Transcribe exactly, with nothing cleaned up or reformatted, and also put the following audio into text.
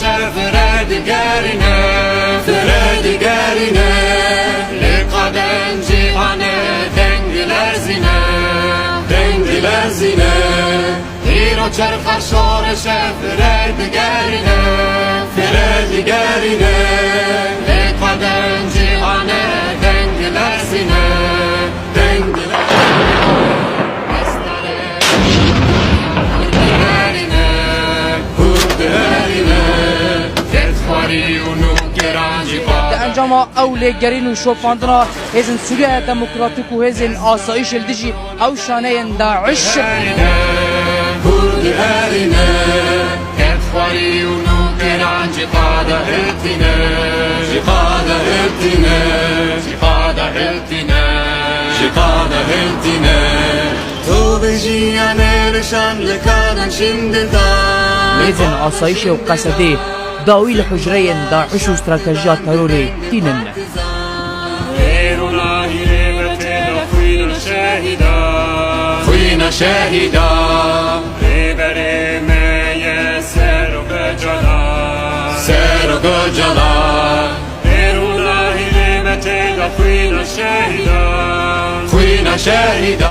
Fire digerîne, fire digerîne, lê qadên cîhane deng dilerzîne, deng dilerzîne. Îro çerxa şoreşe fire digerîne, fire digerîne, lê qadên cîhane deng dilerzîne, deng dilerzîne. Kurd herîne, Kurd herîne, ked xwarî û nûkeran jî Di encama ew lêgerîn û şopandina hêzên Sûriyeya Demokratîk û hêzên asayîşê li dijî ew şaneyên DAIŞ. Herîne, Kurd herîne, ked xwarî û nûkeran jî qada hiltîne, jî qada hiltîne, jî qada hiltîne, jî qada hiltîne. Tu bi jiyanê rişan li kadan şindita. Hêzên asayîşê û qesedê dawî li hucreyên DAIŞ û stratejiya terorê tînin. Xwîna şehîda. Rêberê me ye Serok Ocalan. Serok Ocalan. Êrûnahî lê me têda xwîna şehîda. Xwîna şehîda.